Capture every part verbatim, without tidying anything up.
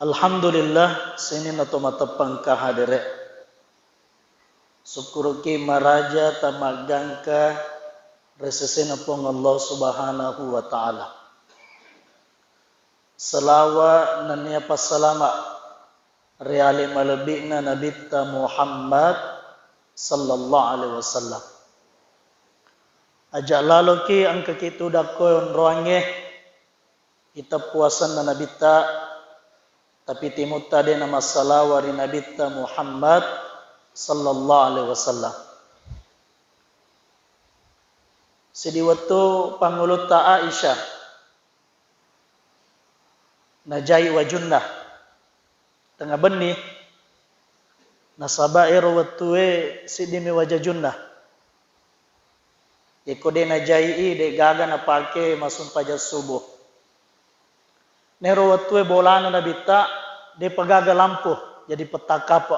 Alhamdulillah, sininna to mateppang kahadere. Sukkuruki maraja tamaggangka ri sesena Puang Allah Subhanahu wa Ta'ala. Selawa nennia passalama ri ale malebbi'na Nabitta Muhammad sallallahu alaihi wasallam. Aja laloki engkaki tudakko onroangnge, iteppu asenna Nabitta, tapi timutta de namassalawa ri Nabitta Muhammad sallallahu alaihi wasallam. Sidi wettu pangulutta Aisyah najai wajunna tengnga benni, nasaba ero wettue siddimi wajajunna. Yekko de najai i, de gaga napake massumpajang subuh. Nero wettue bolana Nabitta, depa gaga lampu, jadi pettang kape.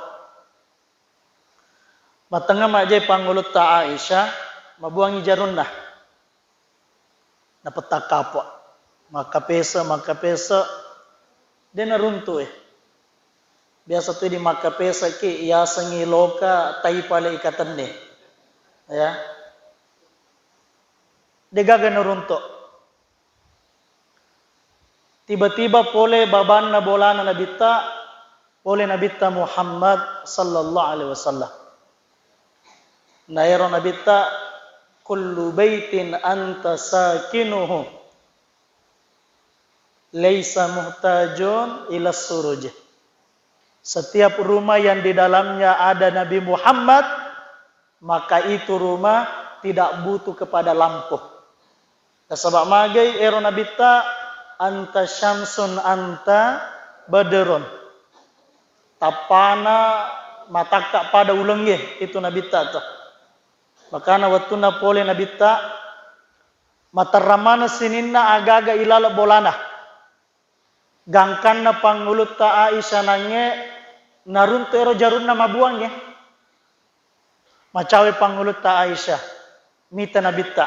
Matengnga majjai pangulutta Aisyah, mabuangngi jarunna. Napettang kape. Makkapese, makkapese, de naruntu e. Biasa tu di makkapeseki, yasengngi loka tai pale ikatenni. Ya. De gaga naruntu. Tiba-tiba pole babanna bolana Nabitta, pole Nabitta Muhammad sallallahu alaihi wasallam. Naero Nabitta, "Kullu baitin anta sakinuhu laisa muhtajun ila suruj." Setiap rumah yang di dalamnya ada Nabi Muhammad, maka itu rumah tidak butuh kepada lampu. Nasaba magai ero Nabitta, "Anta syamsun anta badrun." Tappana matakka pada ulengnge itu Nabitta to. Makana wettunna pole Nabitta, materramana sininna agaga ilaleng bolana. Gangkanna pangulutta Aisyah nangnge naruntu ero jarunna mabuangnge. Macawe pangulutta Aisyah, mita Nabitta.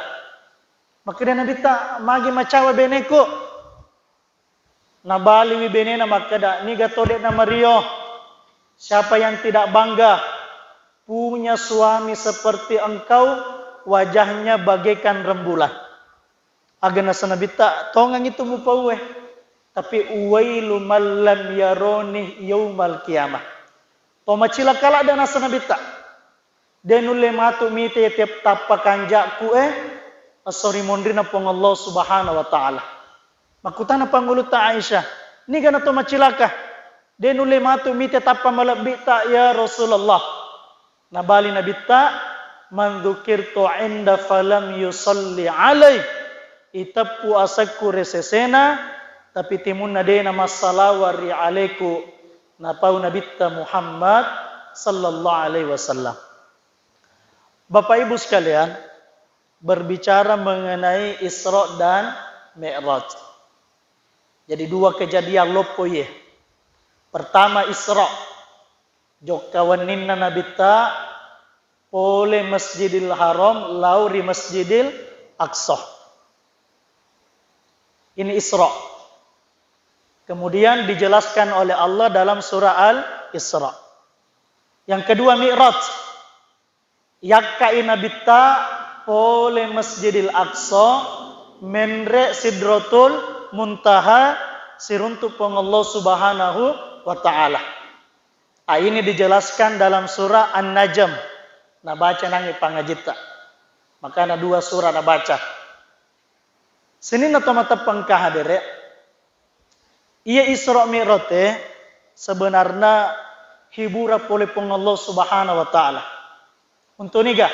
Makkeda Nabitta, "Magi macawe beneku?" Nabaliwi benena makkeda, "Niga to de'na mario? Siapa yang tidak bangga punya suami seperti engkau, wajahnya bagaikan rembulan?" Aga nasa Nabitta, "Tongengngi tu mupauwe, tapi uwailu man lam yaroni yaumal qiyamah." To macilaka ladde nasa Nabitta. De nulle matu mite tiap tappa kanjakku e, esso ri monrina Puang Allah Subhanahu wa Ta'ala. Makkutana pangulutta Aisyah, "Niga na to macilaka? De nulle matu mite tappa malebbitta ya Rasulullah." Nabali Nabitta, "Man dzukirtu inda falam yusalli alai." Iteppu asekku ri sesena, tapi timunna de namassalawa ri aleku, napau Nabitta Muhammad sallallahu alaihi wasallam. Bapak Ibu sekalian, berbicara mengenai Isra dan Mi'raj. Jadi dua kejadian loppo iye. Pertama Isra, jokka wenninna Nabitta pole Masjidil Haram lao ri Masjidil Aqsa. Ini Isra. Kemudian dijelaskan oleh Allah dalam surah Al-Isra. Yang kedua Mi'raj. Yakkai Nabitta pole Masjidil Aqsa, menre Sidratul Muntaha, siruntu Puang Allah Subhanahu wa Ta'ala. Ah, ini dijelaskan dalam surah An-Najm. Nabaca nangngi pangajitta. Makana dua surah nabaca. Sininna to mateppang kahadere, iya Isra Mi'raj e sebenarna hiburan pole Puang Allah Subhanahu wa Ta'ala. Untuk niga?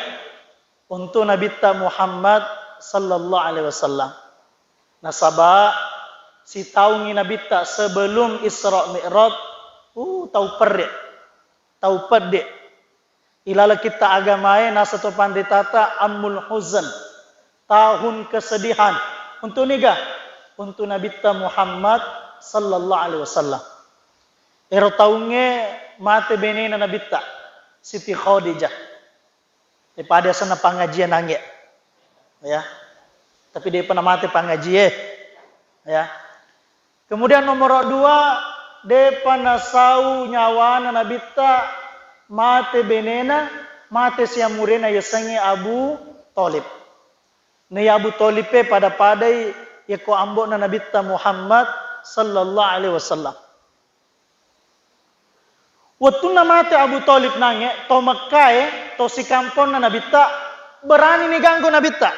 Untuk Nabitta Muhammad sallallahu alaihi wasallam. Nasaba sitaungi Nabitta sebelum Isra Mi'raj, uh, tau perre, tau pedde. Ilaleng kitta agamae nasa to panritata Amul Huzn, tahun kesedihan. Untuk niga? Untuk Nabitta Muhammad sallallahu alaihi wasallam. Ero taungnge mate benena Nabitta, Siti Khadijah. E, pada asenna pangajian nangnge. Ya. Tapi de pernah mate pangajian. Ya. Kemudian nomor dua, de'pa nasau nyawana Nabitta, mate benena, mate siamurena yasengnge Abu Thalib. Naiya Abu Thalib e pada-padai yekko ambo'na Nabitta Muhammad sallallahu alaihi wasallam. Wettunna mate Abu Thalib nangnge, to Mekkae, to sikamponna Nabitta, berani ni ganggu Nabitta.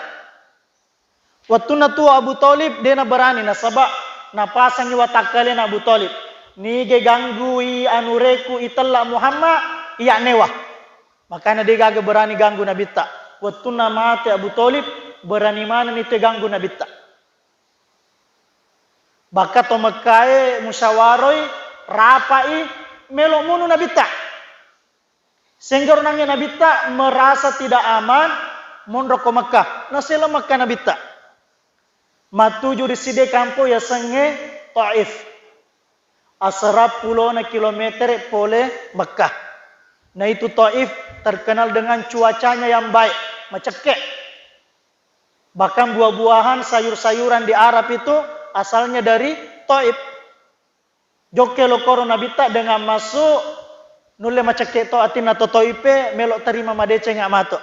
Wettunna tuo Abu Thalib, de' naberani, nasaba napasangi watakkalena Abu Thalib. Nige ganggui anureku itella Muhammad, iya newa. Makana de' gaga berani ganggu Nabitta. Wettunna mate Abu Thalib, berani manenni tue ganggu Nabitta. Bahkan to Mekkae musyawaroi, rapai, melo munu Nabitta. Senggaro nangnge Nabitta merasa tidak aman monro ko Mekka. Naselo Mekka Nabitta. Matuju ri sidde kampo yasengnge Taif. Asera pulona kilometere pole Mekka. Naitu Taif terkenal dengan cuacanya yang baik, macekke. Bahkan buah-buahan, sayur-sayuran di Arab itu asalnya dari Taif. Jokke lokoro Nabitta dengan masuk, nulle macekke to atinna to Taif e, melo terima madecenga mato.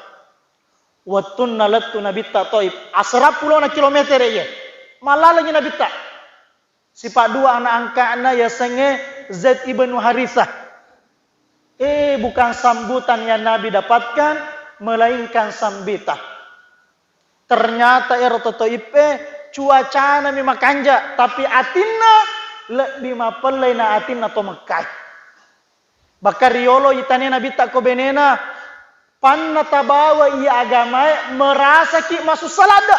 Wettunna lettu Nabitta Taif, asera pulona kilometere iye. Mallalengi Nabitta. Sipaddua anak angka'na yasengnge Zaid ibnu Harithah. Eh, bukan sambutan yang Nabi dapatkan, melainkan sambita. Ternyata ero to Taif e cuacana mi makanja, tapi atinna lebbi mapellai na atinna to Mekkae. Bahkan riolo itane Nabitta ko benena, panna tabawa iya agamae, merasaki masussa ladde,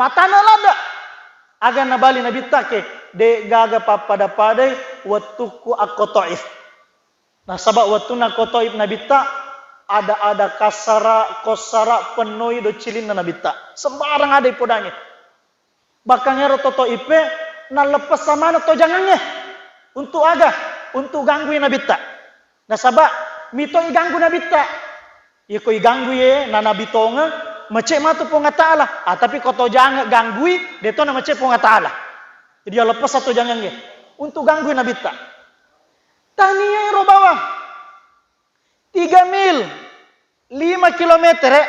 matana ladde. Aga nabali Nabitta ke, de gaga pappada-padai wettukku akko Taif. Nasaba wettunna ko Taif Nabitta, ada-ada kasara, kossara, pennoi doccilinna Nabitta. Sembarang ada ipodangi. Bahkan ero to Taif e, nalleppessa maneng to jangangnge. Untuk aga? Untuk ganggui Nabitta. Nasaba mito iganggu Nabitta. Iyako iganggui e, na Nabi tongeng, mecce matu Puang Allah Ta'ala. Ah, tapi ko to jange ganggui, de to na mecce Puang Allah Ta'ala. Jadi ya leppessa to jangangnge. Untuk ganggui Nabitta. Tania ero bawang. Tiga mil, lima kilometer, eh.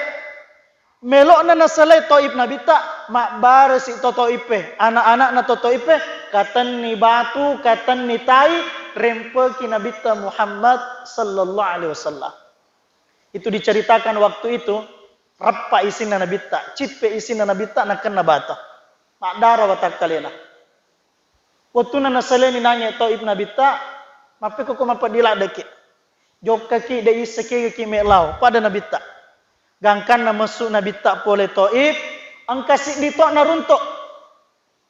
Melo'na nasalai Taif Nabitta, mabbaresi to Taif e, anak-anakna to Taif e, katenni batu, katenni tai, rempeki Nabitta Muhammad sallallahu alaihi wasallam. Itu diceritakan waktu itu, rappa isinna Nabitta, cippe isinna Nabitta, nakenna bata. Maddara watakkalena. Wettunna nasaleni nangnge Taif Nabitta, mappekko ko mapeddi laddeki. Jokkaki, de isseng kegaki mellau, pada Nabitta. Gangkanna messu Nabitta pole Taif, engka siddi to naruntuk.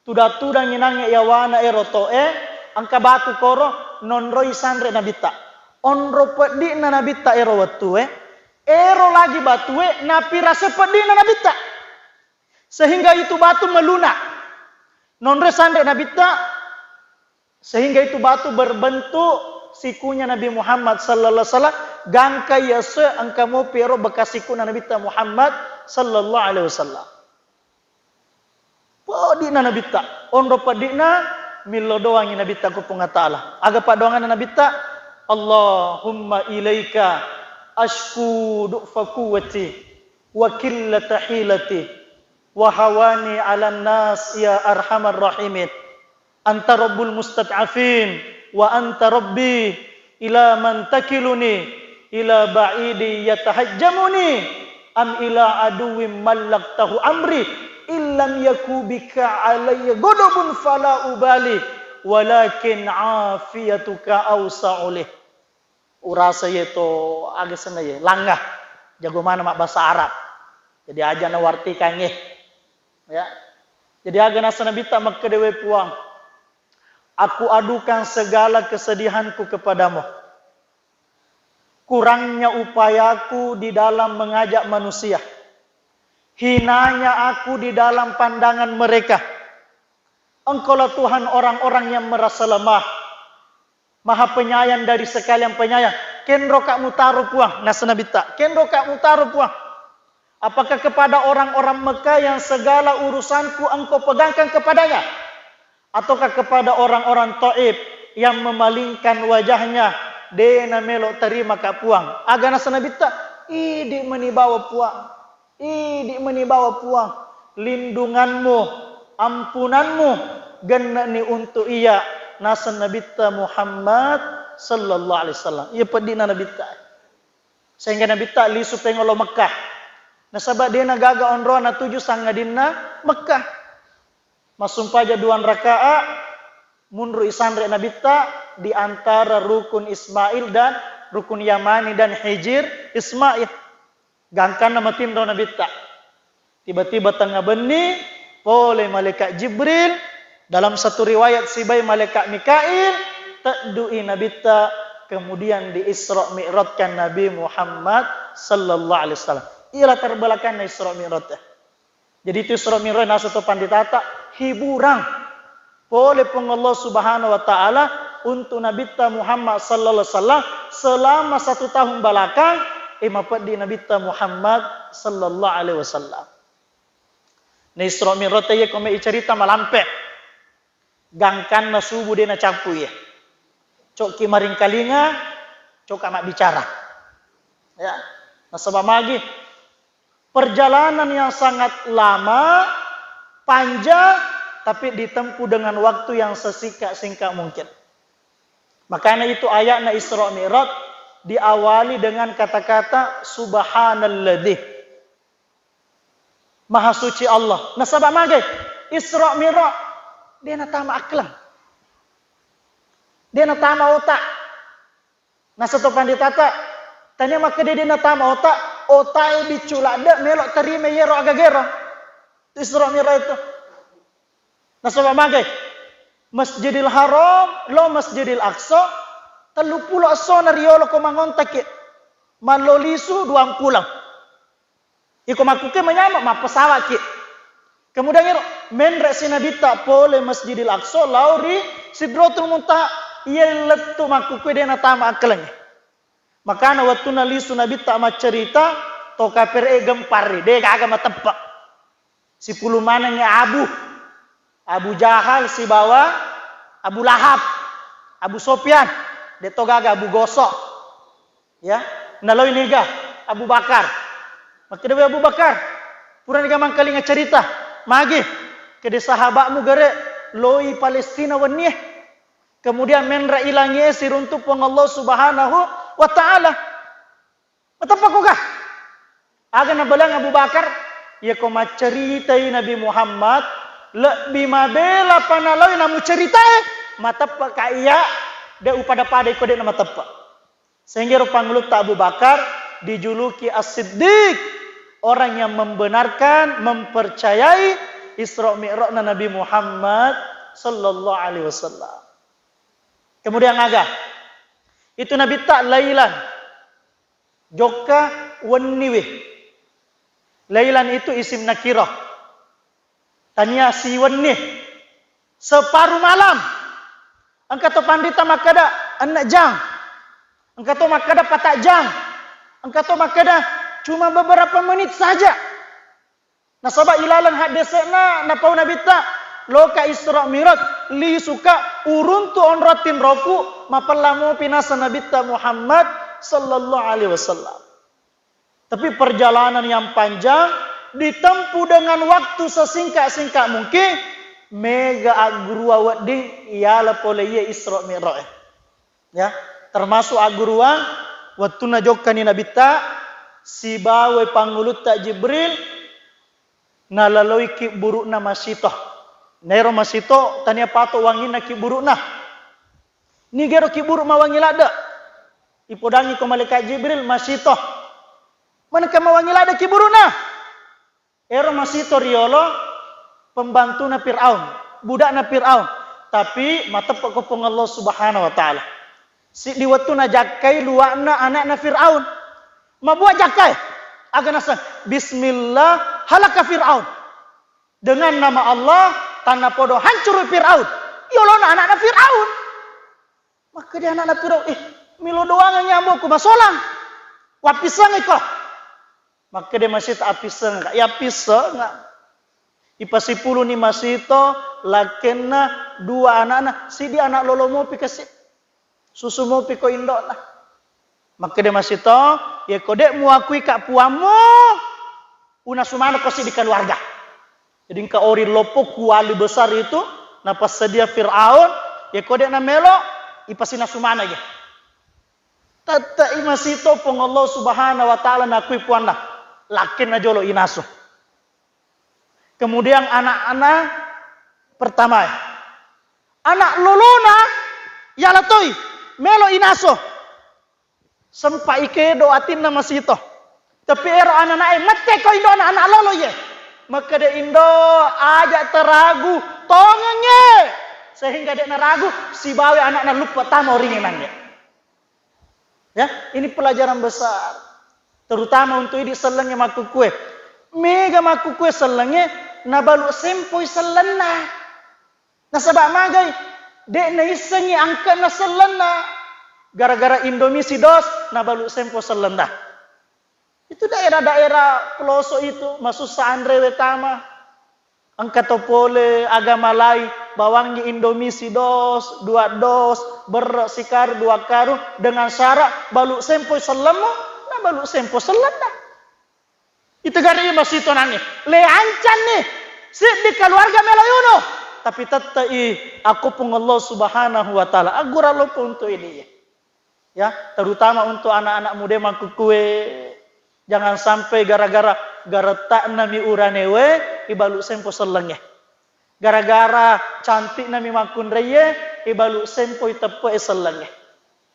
Tudang-tudangi nangnge yawana ero to e, engka batu koro, nonroi sanre Nabitta. Onro peddi'na Nabitta ero wettu e, ero lagi batu e, napirase peddi'na Nabitta. Sehingga itu batu melunak. Nonroi sanre Nabitta, sehingga itu batu berbentuk sikunya Nabi Muhammad sallallahu alaihi wasallam, gangka yaso engka mopi ero bekas sikuna Nabitta Muhammad sallallahu alaihi wasallam. Peddi'na Nabitta, onro peddi'na, millo doangi Nabitta ko Puang Allah Ta'ala. Aga paddoanganna Nabitta? Allahumma ilaika asyku du'fa quwwati wa qillata hilati wa hawani 'alan nas ya arhamar rahimin. Anta rabbul mustad'afin wa anta rabbi, ila man takiluni, ila ba'idi yatahajjamuni, am ila aduwwin mallaktahu amri, illam yaku bika alayya ghadabun fala ubali, walakin afiyatuka awsa'u li. Urasa iye to, aga senna iye, langa. Jago maneng mabbasa Arab. Jadi aja' nawartikangnge. Ya. Jadi aga naseng Nabitta, makkeda, "We Puang, aku adukan segala kesedihanku kepadamu. Kurangnya upayaku di dalam mengajak manusia. Hinanya aku di dalam pandangan mereka. Engkaulah Tuhan orang-orang yang merasa lemah. Maha penyayang dari sekalian penyayang. Kenroka mutaro Puang, naseng Nabitta. Kenroka mutaro Puang. Apakah kepada orang-orang Mekah yang segala urusanku engkau pegangkan kepadanya? Ataukah kepada orang-orang Taif yang memalingkan wajahnya, de' namelo terima ka Puang. Aga naseng Nabitta, idi' meni bawa Puang. Idi' meni bawa Puang, lindunganmu, ampunanmu, genne'ni untuk iya, naseng Nabitta Muhammad sallallahu alaihi wasallam. Iya peddi'na Nabitta. Sehingga Nabitta lisu pengolo Mekkah. Nasaba de' nagaga onroang natuju sangadinna Mekkah. Massumpaja duang raka'a, munru isanre Nabitta di antara rukun Ismail dan rukun Yamani dan Hijir Ismail. Gangkanna matinro Nabitta. Tiba-tiba tengnga benni, pole malaikat Jibril, dalam satu riwayat sibawa malaikat Mikail, teddu'i Nabitta, kemudian di Isra Mi'rajkan Nabi Muhammad sallallahu alaihi wasallam. Iya latar belakangna Isra Mi'raj. Jadi itu Isra Mi'raj naseng to panditata hiburang. Pole Puang Allah Subhanahu wa Ta'ala untuk Nabitta Muhammad sallallahu alaihi wasallam selama satu tahun balakang, eh, mapeddi Nabitta Muhammad sallallahu alaihi wasallam. Na Isra Mi'raj iya ko mai icerita malampe. Gangkanna subu de' nacappu iya. Cokki maringkalinga, coka mabbicara. Ya, nasaba magi perjalanan yang sangat lama, panjang, tapi ditempuh dengan waktu yang sesingkat-singkat mungkin. Makanya itu ayatna Isra Mi'raj diawali dengan kata-kata subhanalladzi. Maha suci Allah. Nasaba mage Isra Mi'raj de' natama akkaleng. De' natama otak. Naseng to panditata, tania makkeda de' natama otak, otak e biccu ladde' melo terima yero agagero. Isra Mi'raj itu. Nasaba mage Masjidil Haram, lo Masjidil Aqsa, telluppulo essona riolo ko mangontaki. Mallo lisu duang pulo. Iko makkukue manyama, mappesawa'ki. Kemudian iro menre si Nabitta pole Masjidil Aqsa lao ri Sidratul Muntaha. Iya lettu makkukue de' natama akkalengnge. Makana wettunna lisu Nabitta maccerita, to kapere'e gemparri, de' gaga mateppe'. Sipulung manengngi abu, Abu Jahal sibawa Abu Lahab, Abu Sofyan, de' to gaga Abu Gosok. Ya, naloi niga Abu Bakar. Makkeda, "Wé Abu Bakar, purani ga mangkalinga cerita, magi kede sahabatmu gere loi Palestina wennie. Kemudian menre ilangie siruntu Puang Allah Subhanahu wa Ta'ala." Mateppa ko ga? Aga nabalang Abu Bakar, iya ko macceritai Nabi Muhammad, lebbi mabela panaloi namuceritae, mateppa ka iya, de upada-pada iko de namateppa. Sehingga ro pangulutta Abu Bakar dijuluki As-Siddiq, orang yang membenarkan, mempercayai Isra Mi'rajna Nabi Muhammad sallallahu alaihi wasallam. Kemudian aga? Itu Nabitta lailan. Jokka wenniwi. Lailan itu isim nakirah. Tania siwenni. Separuh malam. Engka to panrita makkeda enne jang. Engka to makkeda pata jang. Engka to makkeda cuma beberapa menit saja. Nasaba ilaleng haddese'na napau Nabitta, loka Isra Mi'raj, lisuka uruntu onrong tinroku, mapella mopi naseng Nabitta Muhammad sallallahu alaihi wasallam. Tapi perjalanan yang panjang ditempuh dengan waktu sesingkat-singkat mungkin, mega aggurua wedding iyala pole iya Isra Mi'raj. Ya, termasuk agguruang wettunna jokkani Nabitta sibawai pangulutta Jibril nalaloi kibburu'na masito. Naero masito tania pato wanginna kibburu'na. Nigero kibburu mawangi ladde. Ipodangi ko malaikat Jibril masito. Manengka mawangi ladde kibburu'na. Ero masito riolo pembantuna Fir'aun, budakna Fir'aun. Tapi mateppa ko Puang Allah Subhanahu wa Ta'ala. Siddi wettu najakkai luwa'na anakna Fir'aun. Mabua jakkai. Aga naseng, "Bismillah, halaka Fir'aun." Dengan nama Allah, tanna podo hancuru Fir'aun. Yolona anakna Fir'aun. Makkeda anakna Firaun, "Eh, melo doangengngi amboku masolang. Wappissengiko." Makkeda masito, "Appissengka." Iya, appissengka. Ipasipuluni masito, lakkenna, dua ana'na, siddi ana' lolo mopi kasi. Susu mopi ko indo'na. Makkeda masito, yeko de' muakui ka' puammu, unasu maneng ko siddi keluarga. Jadi engka oring loppo kuali besar itu napassedia Fir'aun, yeko de' namelo, ipasinasu maneng ya. Tette'i masito Puang Allah Subhanahu wa Ta'ala nakui puanna, lakkenna jolo inasu. Kemudian anak-anak pertama, anak lolona yala toi melo inaso. Sempa ikedo atinna masito. Tapi ero anak-anak e mette ko indona anak lolo ye. Makkeda indo aja teragu tongengnge. Sehingga de' naragu sibawa anakna luppa tama oringnge nangnge. Ya, ini pelajaran besar. Terutama untuk idi sellengnge makkukue. Mega makkukue sellengnge, nabalu sempoi sellenna. Nasaba magai, de' naissengi angkana sellenna. Gara-gara Indomie sidos, nabalu sempo sellenna. Itu daerah-daerah pelosok itu, masussa anre we tama. Engka to pole agama lain, bawangngi Indomie sidos, dua dos, berre' sikaru, dua karung, dengan syarat balu sempoi sellemmu, na balu sempo sellenna. Itu gare iya masitonangnge. Le ancanni, siddi keluarga melo yuno. Tapi tette'i akko Puang Allah Subhanahu wa Ta'ala. Aggura loppo untuk ini. Ya, terutama untuk anak-anak muda makkukue, jangan sampai gara-gara garetta'na mi uranewe ibalu sempo sellengnge. Gara-gara cantikna mi makkunraie ibalu sempoi teppe'e sellengnge.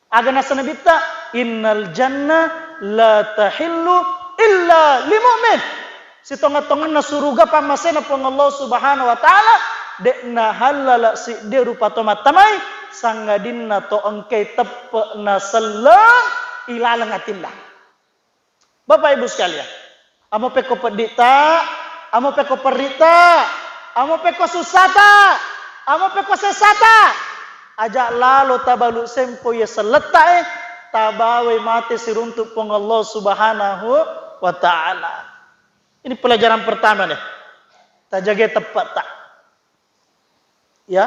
Aga nasa nabitta, innal jannah la tahillu illa li mu'min. Sitonga-tonganna suruga pammasena Puang Allah Subhanahu wa Ta'ala, de'na hallala siddi rupa to mattamai, sangadinna to engkai teppe'na selleng ilaleng atinna. Bapak Ibu sekalian, amo pekko pedditta, amo pekko perritta, amo pekko sussata, amo pekko sessata, aja lalo tabalu sempo ye selletta e, tabawai mate siruntuk Puang Allah Subhanahu wa Ta'ala. Ini pelajaran pertama nih. Tajagai teppe'ta. Ya.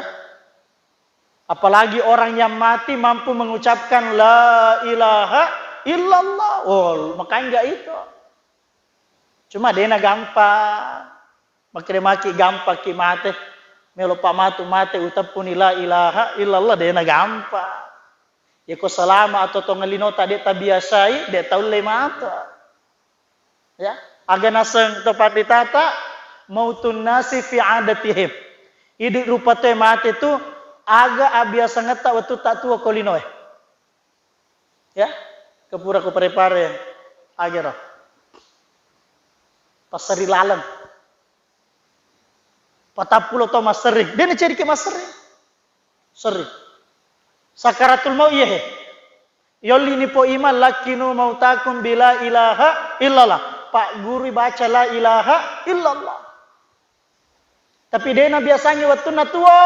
Apalagi orang yang mati mampu mengucapkan la ilaha illallah. Oh, makanya itu. Cuma de'na gampang. Makkeda maki gampang ki mate. Melo pa matu mate uteppuni la ilaha illallah de'na gampang. Yeko selama atau tongelinota de' tabiasai, de' taulle mate. Ya, aga naseng to panditata, mautun nasi fi adatihim. Idi rupa toe mate tu aga abiasangetta wettu ta tuo ko linoe. Ya, kepura ko pare-pare agero. Passerri laleng. Patappulo to masserri. De'na ceriki masserri. Serri. Sakaratul maut iye he. Yollini po imang lakkinu mautakum bila ilaha illallah. Pak guru baca la ilaha illallah. Tapi de'na biasangi wettunna tuo.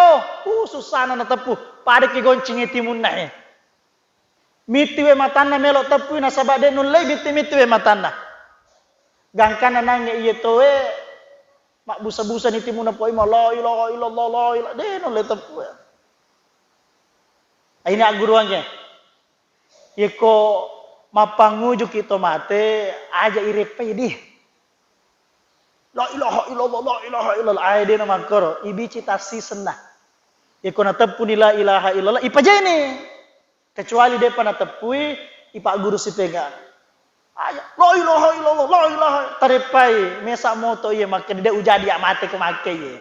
Uh, sussana nateppu. Padaki goncingi timunna he. Mittiwe matanna melo teppui nasaba de' nullei mitti-mittiwe matanna. Gangkanna nangnge iye toe mabbusa-busani timunna poi ma la ilaha illallah la ilaha de' nulle teppue. Aina agguruangnge. Yeko mappangujuki to mate aja ireppai di. La ilaha illallah la ilaha illallah ae de' namakkoro ibici tassisenna. Yeko nateppuni la ilaha illallah ipajene. Kecuali de'pa nateppui, ipagguru sipega. Aja, la ilaha illallah, la ilaha. Tareppai, mesa moto iye makkeda de' ujadi ya mate ke makke iye.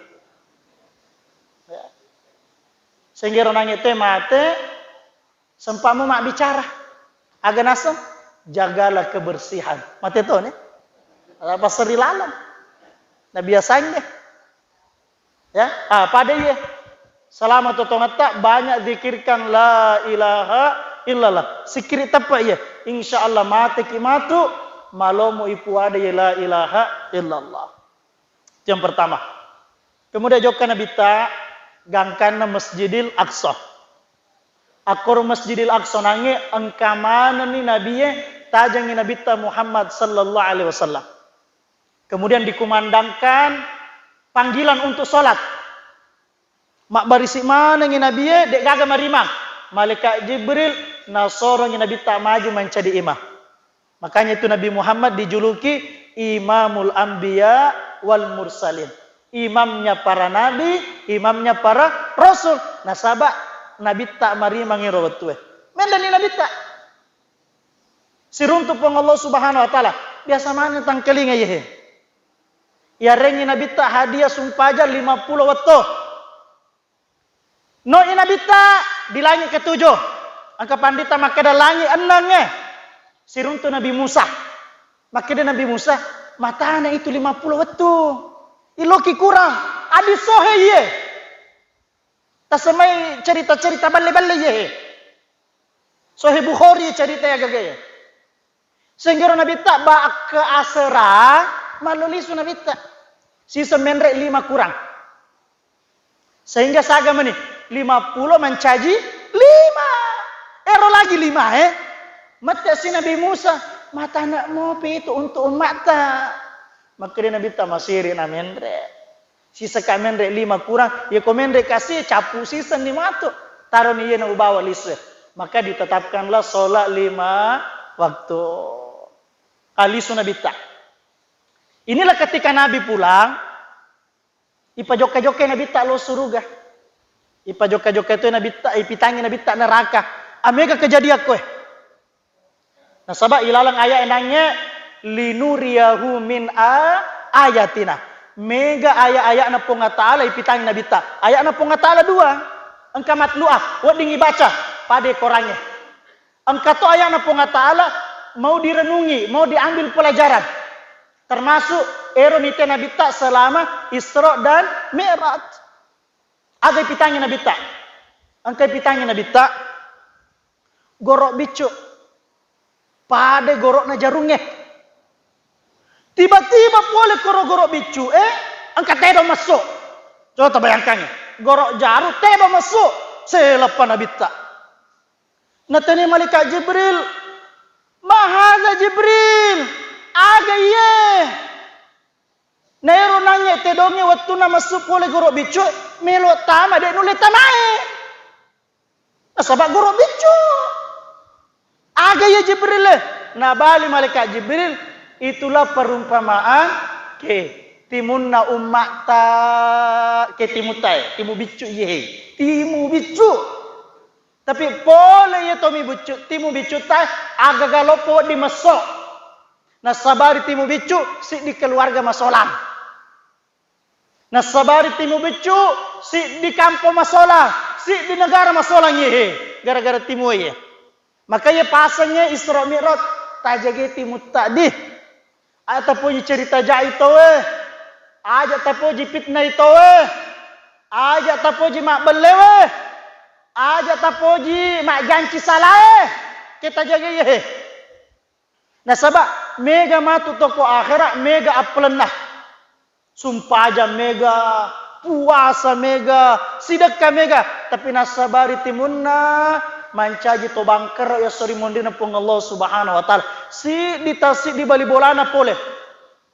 Ya. Senggero nangnge te mate, sempa'mu mabbicara. Aga naseng, jagalah kebersihan. Mate to ne? Ada passerri laleng. Nabiasangnge. Ya, ah, pada iye. Selama totongetta banyak zikirkan la ilaha illallah. Sikiri teppe iye. Insya Allah mateki matu malomo ipuada iye la ilaha illallah. Itu yang pertama. Kemudian jokka Nabitta gangkanna Masjidil Aqsa. Akkoro Masjidil Aqsa nangnge engka manenni Nabie tajengi Nabitta Muhammad sallallahu alaihi wasallam. Kemudian dikumandangkan panggilan untuk sholat. Mabbarisi manengngi Nabie, de'gaga marimang. Malaikat Jibril nasorongngi Nabitta maju mancaji imam. Makanya itu Nabi Muhammad dijuluki Imamul Anbiya wal Mursalin. Imamnya para nabi, imamnya para rasul. Nasaba Nabitta marimang iro wettue. Menreni Nabitta. Siruntu Puang Allah Subhanahu wa Ta'ala. Biasa maneng tangkalinga iyehe. Yarengngi Nabitta hadiah sumpajang lima pulo wettu. Noi Nabitta di langit ketujuh. Engka pandita makkeda langit ennengnge. Siruntu Nabi Musa. Makkeda Nabi Musa, matana itu lima pulo wettu. Iloki kurang. Adi sohe iye. Tasemai cerita-cerita balle-balle iye. Sohe Bukhari cerita ya gagae. Sehingga ro Nabitta ba ke asera, mallu lisu Nabitta. Sisa menre lima kurang. Sehingga saga meni, lima pulo mancaji lima. Ero lagi lima, eh. Mette si Nabi Musa, matana mopi itu untuk umatta. Makkeda Nabitta masiri na menre. Siseka menre lima kurang, ya ko menre kasi cappu sisenni matu. Taroni yena ubawa lisu. Maka ditetapkanlah sholat lima waktu. Alisu Nabitta. Inilah ketika Nabi pulang, ipajokka-jokka Nabitta lo suruga. Ipajokka-jokka itu Nabitta, ipitangi Nabitta neraka. Amega kejadian koe. Nasaba ilaleng ayat enangnge linuriyahu min a ayatina. Mega ayat-ayatna Puang Allah Ta'ala ipitangi Nabitta. Ayatna Puang Allah Ta'ala dua. Engka matluah, wedding ibaca, pada korangnge. Engka to ayatna Puang Allah Ta'ala mau direnungi, mau diambil pelajaran. Termasuk ero nite Nabitta selama Isra dan Mi'raj. Aga ipitangi Nabitta? Engka ipitangi Nabitta, goro biccu. Pada goro'na jarungnge. Tiba-tiba pole koro goro biccu, eh, engka tedong masuk. Coba tabayangkangngi, goro jaru tedong masuk. Seleppa Nabitta. Natanya malaikat Jibril, "Ma hadza Jibril? Aga iye?" Naero nanye tedongnge wettunna massu pole goro biccu, melo tama de nulle tamae. Nasaba goro biccu. Aga iye Jibril e? Nabali malaikat Jibril, itulah perumpamaan ke timunna umma'ta, ke timutta e, timu biccu iye he. Timu biccu. Tapi pole iya tomi biccu, timu biccuta e, agaga loppo wedding messo. Nassabari timu biccu, siddi keluarga masolang. Nassabari timu biccu, siddi kampo masolang, siddi negara masolang iye he, gara-gara timu iye. Makanya pasengnge Isra Mi'raj, tajage timutta di. Aja tapoji cerita jai tauwe. Aja tapoji fitnai tauwe. Aja tapoji mabbellewe. Aja tapoji majjanci salae. Ke tajage iye he. Nasaba mega matu toko akhera, mega appelenna. Sumpajang mega, puasa mega, sidekka mega, tapi nassabari timunna mancaji to bangkero esso ri munrinna Puang Allah Subhanahu wa Ta'ala. Siddi ta-, siddi bali bolana pole.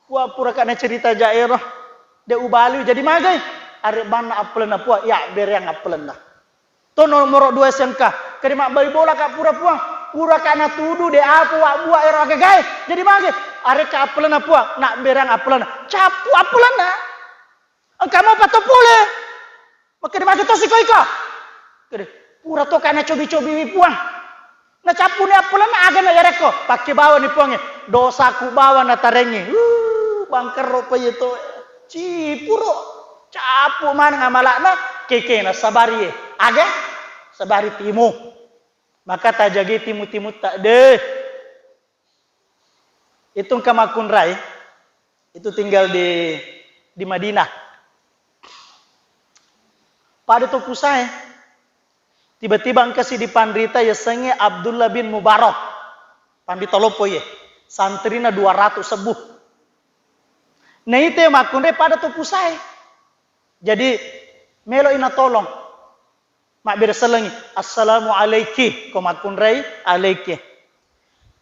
Kua puraka nacerita jaero, de ubali jadi magai. Arebbanna appelenna Puang, ya bereang appelenna. To nomoro dua S M K, kede mabbali bola ka pura Puang, pura ka natudu de apa wabbua ero agagae. Jadi mage, arekka appelenna Puang, nabbereang appelenna, cappu appelenna. Engka mopa to pole. Makkeda mage to siko iko. Kede, pura to ka nacobi-cobiwi Puang. Nacappuni appelenna, agana yarekko pakke bawani Puangnge, dosaku bawang natarengngi. Uh, bangkerro pa iye to. Cipuro. Cappu maneng amala'na, kekena sabari e. Aga? Sabari timu. Maka tajagi timu-timutta de. Itu engka makkunrai, itu tinggal di, di Madinah. Pada to pusae. Tiba-tiba engka siddi panrita yasengnge Abdullah bin Mubarak. Panrita loppo iye. Santrina dua ratus sebbu. Naita makkunrai pada to pusae. Jadi, meloi natolong. Mabbere sellengi, "Assalamu alaiki," ko makkunrai, "Alaiki."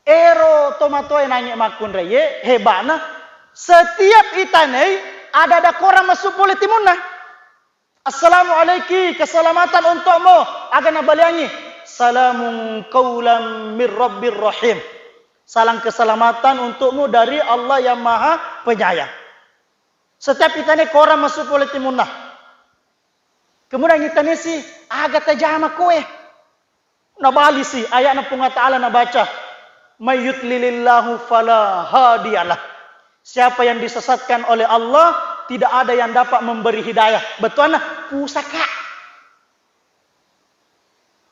Ero tomatoae nange makkunrai e, heba'na, setiap itanai, ada-ada korang massu pole timunna. "Assalamu alaiki, keselamatan untukmu." Aga nabaliangi, "Salamun qaulam mir rabbir rahim." Salam keselamatan untukmu dari Allah yang Maha Penyayang. Setiap itane korang masuk pole timunna. Kemudian itanesi, "Aga tajama koe?" Nabalisi ayatna Puang Allah Ta'ala nabaca, "May yudlilillahu fala hadiyalah." Siapa yang disesatkan oleh Allah, tidak ada yang dapat memberi hidayah. Bettuanna, pusaka.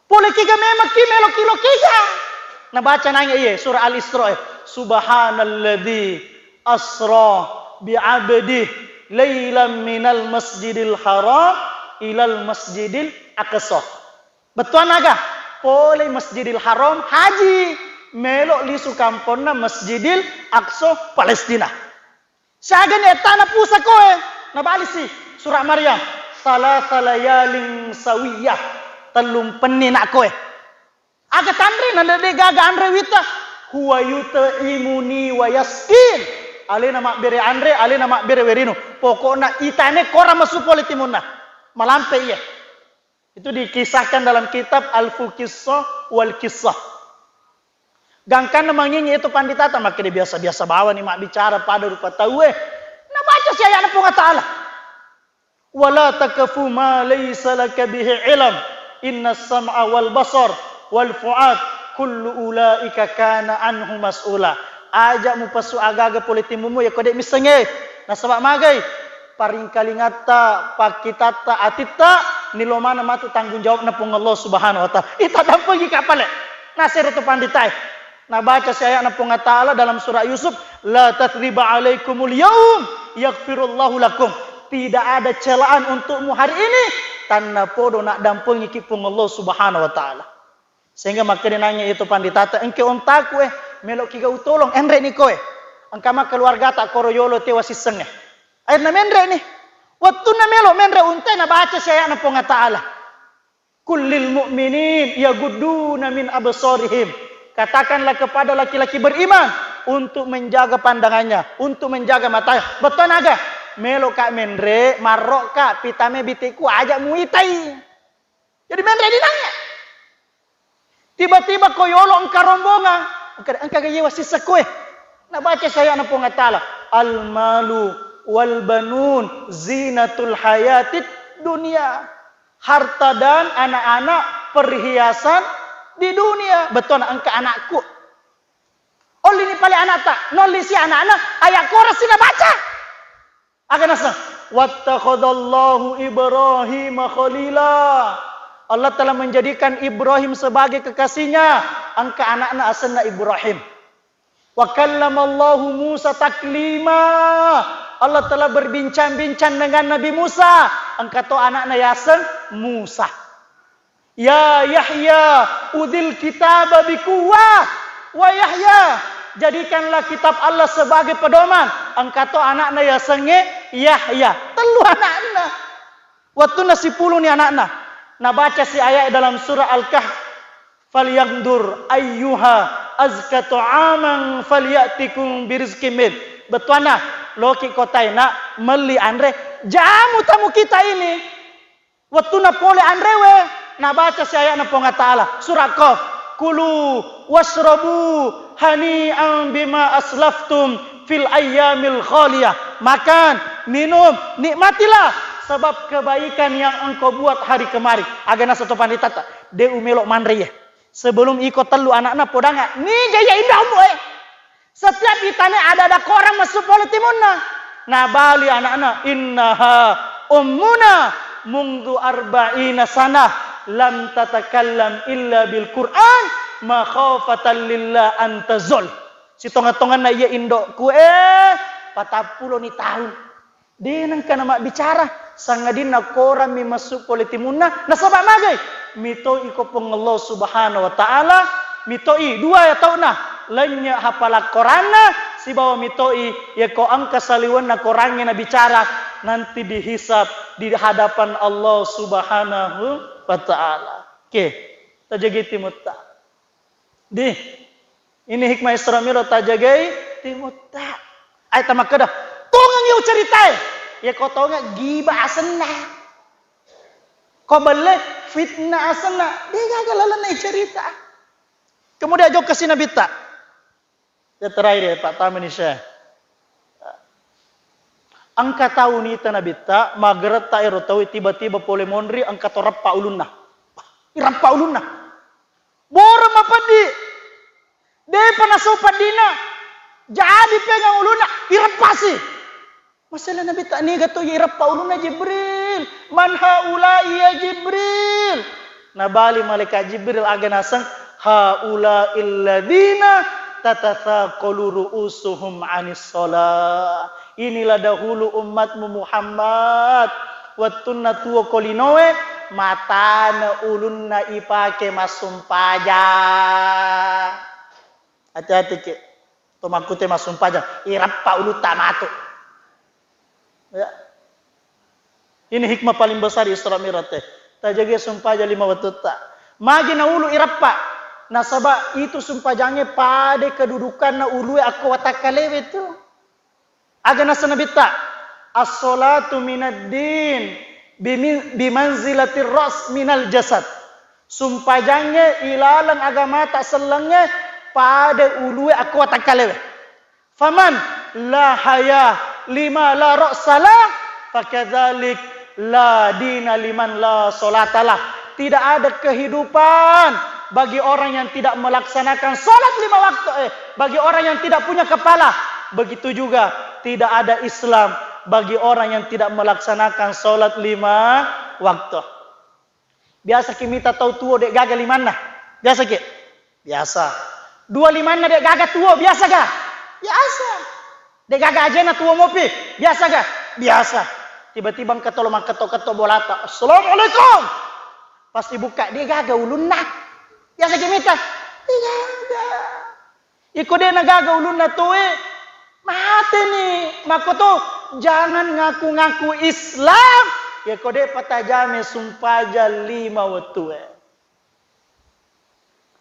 Pole kiga memang ki melo ki lo kiga. Nabaca nanya iye surah Al-Isra, eh, "Subhanalladzi asra bi abdih lailam minal masjidil haram ilal masjidil aqsa." Bettuanna aga? Pole Masjidil Haram haji, melo lisu kamponna Masjidil Aqsa Palestina. Siagani ettana pusa koe? Nabalisi surah Maryam, "Salasa layalin sawiyah." Tellumpenni nak koe. Aga tanre na de gaga anre wita? "Huwa yut'imuni wa yasqin." Alena mabbere anre, alena mabbere werinu. Pokokna itane kora masu pole timunna. Malampe iye. Itu dikisahkan dalam kitab Alfu Qissah wal Qissah. Gangkanna mangingi itu panditata, makkeda biasa-biasa bawani mabbicara pada rupa tauwe. Nabaca si ayatna Puang Allah Ta'ala. "Wala taqfu ma laysa laka bihi ilm. Innas sam'a wal basar wal fuad kullu ulaika kana anhu mas'ula." Aja mupassu aga-aga pole timumu yakko de missengnge. Nasaba magai? Paringkalingatta, pakkitatta, atitta, nilo maneng matu tanggung jawabna Puang Allah Subhanahu wa Ta'ala. Ita dampengi kapale. Nasero tu panditae. Nabaca si ayatna Puang Allah Ta'ala dalam surah Yusuf, "La tatsriba alaikumul yaum, yaghfirullahu lakum." Tidak ada celaan untukmu hari ini, tanna podo nak dampengiki Puang Allah Subhanahu wa Ta'ala. Sehingga makkeda nanya itu panditata, "Engke ontaku, eh, melo ki gau tolong, enre ni koe." Engka ma keluargata koro yolo tewa sisseng, eh. Akhirna menre ni. Wattunna melo menre untai, nabaca si ayatna Puang Allah Ta'ala. "Kullil mu'minin yagudduna min absarihim." Katakanlah kepada laki-laki beriman untuk menjaga pandangannya, untuk menjaga matanya. Bettuanna aga? Melo ka menre, marro ka pitame bitiku aja muitai. Jadi menre dinanya. Tiba-tiba ko yolo engka rombongan, engka, engka ga yewa sissekoe. Nabaca si ayatna Puang Allah Ta'ala, "Al malu wal banun zinatul hayatid dunia." Harta dan anak-anak perhiasan di dunia. Bettuanna engka anakku. Ollini pale anakta, nolli si anakna, ayat korasi nabaca. Aga naseng? "Wattakhadallahu Ibrahim khalila." Allah telah menjadikan Ibrahim sebagai kekasihnya. Engka anakna asenna Ibrahim. "Wa kallamallahu Musa taklima." Allah telah berbincang-bincang dengan Nabi Musa. Engka to anakna yaseng Musa. "Ya Yahya, udil kitaba bikuwah." Wa Yahya, jadikanlah kitab Allah sebagai pedoman. Engka to anakna yasengnge Yahya. Tellu anakna. Wattunna sipuluni anakna. Nabaca si ayat dalam surah Al-Kahf. "Falyandur ayyuha azka ta'aman falyatikum birizqin min." Bettuanna, loki kotae nak melli anre, jamu tamu kita ini. Wettunna pole anrewe, nabaca si ayatna Puang Allah Ta'ala, surah Qaf, "Kulu wasrabu hani'an bima aslaftum fil ayyamil khaliyah." Makan, minum, nikmatilah sebab kebaikan yang engkau buat hari kemarin. Aga naseng to panditata, de umelo manre ye. Sebelum iko tellu anakna podanga, niga iya indamu e. Setiap itane ada-ada korang massu pole timunna. Nabali anakna, "Innaha ummuna mundu arba'ina sanah lam tatakallam illa bil Qur'an makhafatan lillah antazul." Sitonga-tonganna iya indokku e, patappulo ni taung. De nengka namabbicara, sangadinna korammi massu pole timunna, nasaba magai? Mitoi ko Puang Allah Subhanahu wa Ta'ala, mitoi dua ya tauna, lennye hapala Koranna, sibawa mitoi yeko engka saliwenna Korangnge nabicara, nanti dihisab di hadapan Allah Subhanahu wa Ta'ala. Oke, tajagi timutta. Di, ini hikmah Isra Mi'raj tajagai timutta. Ai tamakkeda, tongengi uceritae. Ya ko tonge giba asenna. Ko belle fitnah asenna, degaga lalenna icerita. Kemudian jokka si Nabitta. Ya terakhir ya, Pak Taman Isya. Engka tau nita Nabitta, mageretta ero tau tiba-tiba pole monri, engka to reppa ulunna. Ireppa ulunna. Boreng mapeddi. Depa nasau peddina. Jadi pengang ulunna, ireppasi. Masela Nabitta, niga to ireppa ulunna Jibril. Man haula'i ya Jibril? Nabali malaikat Jibril, aga naseng, haula'i alladzina tatasaqalu ru'usuhum anis shalah. Inilah dahulu umatmu Muhammad. Wettunna tuo ko linoe, matana ulunna ipake massumpajang. Hati-hati ki. To makkute massumpajang, ireppa ulutta matu. Ya. Ini hikmah paling besar Isra Mi'raj te. Tajage sumpajang lima wettutta. Magi naulu ireppa. Nasaba itu sumpajangnge pada kedudukanna ulue akko watakkalewe tu. Aga naseng Nabitta, "As-sholatu minad din bimin-, bimanzilatir ras minal jasad." Sumpajangnge ilaleng agamata sellengnge pada ulue akko watakkalewe. Faman la haya lima la ra'sala, fakadzalik la dina liman la sholatalah. Tidak ada kehidupan bagi orang yang tidak melaksanakan sholat lima waktu, eh, bagi orang yang tidak punya kepala. Begitu juga tidak ada Islam bagi orang yang tidak melaksanakan sholat lima waktu. Biasa ki mita tau tuo de gaga limanna. Biasa ki? Biasa. Dua limanna de gaga tuo, biasa ga? Biasa. De gaga ajena tuo mopi, biasa ga? Biasa. Tiba-tiba engka tolo makketto-ketto bolata, "Assalamualaikum." Pas dibuka, de gaga ulunna. Biasa ki mita? De gaga. Iko de nagaga ulunna toe, mateni. Makkoto, jangan ngaku-ngaku Islam. Yako de patajame sumpajang lima wettue.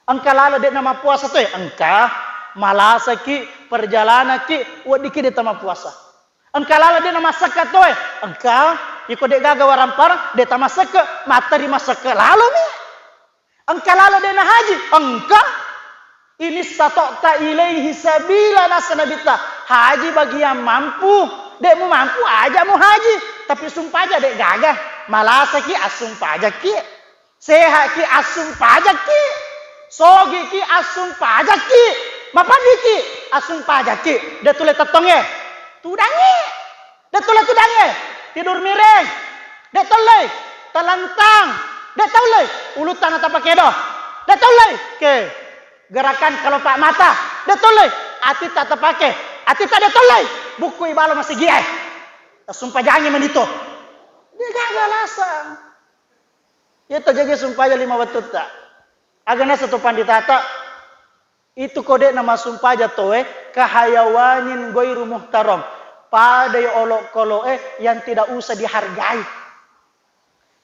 Engka lalo de namappuasa toe, engka malasaki, perjalanaki, weddiki de tamappuasa. Engka lalo de namassekka toe, engka iko de gaga warampara, de tamassekka, matteri massekka lalomi. Engka lalo de nahaji? Engka. Ini satokta ilaihi sabila, nasa Nabitta. Haji bagi yang mampu. De mu mampu, aja mu haji. Tapi sumpaja de gaga. Malasaki, assumpajaki. Sehaki, assumpajaki. Sogiki, assumpajaki. Mapaddiki, assumpajaki. De tule tettongnge. Tudangnge. De tolle tudangnge, tidur miring. De tolle, talantang. De tolle, ulutta na tapakedo. De tolle, ke gerakan kelopak mata. De tolle, atitta tapake. Atitta de tolle, bukkui balo masigie. Tasumpajangi manito. De gaga alasang. Iya tajagi sumpajang lima wettutta. Aga nasa tu panditata, itu ko de'na massumpajang tauwe, kahayawanin ghairu muhtaram. Padai olokolo'e yang tidak usah dihargai.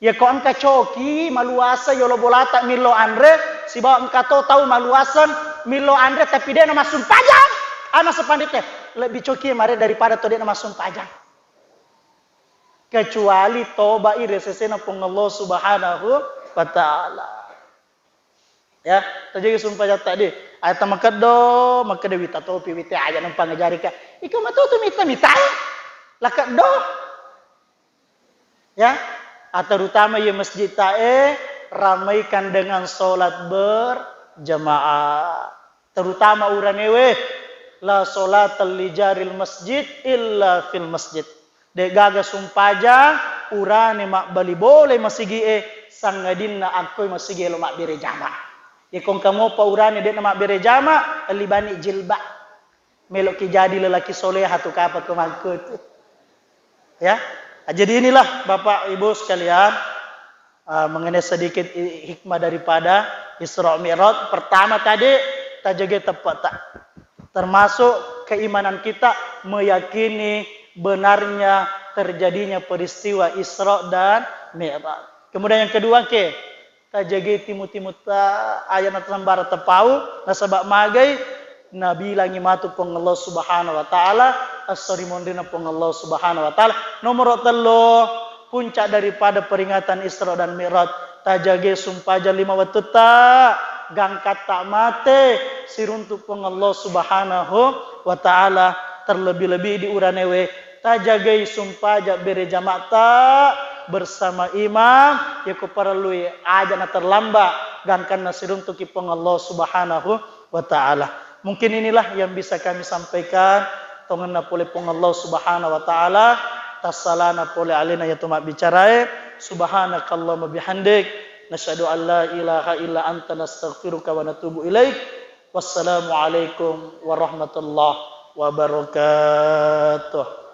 Iya ko engka coki maluasa yolo bolata millo anre, sibawa engka to tau maluaseng millo anre tapi de'na massumpajang, ana sepanditte, lebbi coki mare daripada to de'na massumpajang. Kecuali toba'i ri sesena Puang Allah Subhanahu wa Ta'ala. Ya, tajagi sumpajatta di. Ayata makeddo, makeddo wita topi, wita aja nempang ngajari ka. Iko matutu mita-mita. Lakeddo. Ya, terutama ya masjid tae, ramaikan dengan sholat berjamaah. Terutama uranewe, la sholata li jaril masjid illa fil masjid. De gaga sumpajang urane mabbali bola masigie, sangadinna akkoi masigie lo mabbere jama. Ye kongka mopa urane de'na mabbere jama, libani jilbab. Meloki jadi lelaki soleha tu kapa kemangkut. Ya. Jadi inilah Bapak Ibu sekalian, eh, mengenai sedikit i-, hikmah daripada Isra Mi'raj. Pertama tadi, tajaga tepat tak. Termasuk keimanan kita meyakini benarnya terjadinya peristiwa Isra dan Mi'raj. Kemudian yang kedua, ke, tajaga timu-timu ta, ayana tasambara tapau, nasaba magai nabilangi matu Puang Allah Subhanahu wa Ta'ala, assori monrina Puang Allah Subhanahu wa Ta'ala. Nomor tellu, puncak daripada peringatan Isra dan Mi'raj. Tajagai sumpaja lima wettutta, gangkatta mate siruntu Puang Allah Subhanahu wa Ta'ala, terlebih-lebih di uranewe. Tajagai sumpaja bere jama'ta bersama imam, yako parellui aja na terlambat gangkanna siruntuki Puang Allah Subhanahu wa Ta'ala. Mungkin inilah yang bisa kami sampaikan. Tongenna pole Puang Allah Subhanahu wa Ta'ala, tassalana pole alena yatu mabbicarae. Subhanakallahumma bihamdik, nasyhadu an la ilaha illa anta, nastaghfiruka wa natubu ilaik. Wassalamualaikum warahmatullahi wabarakatuh.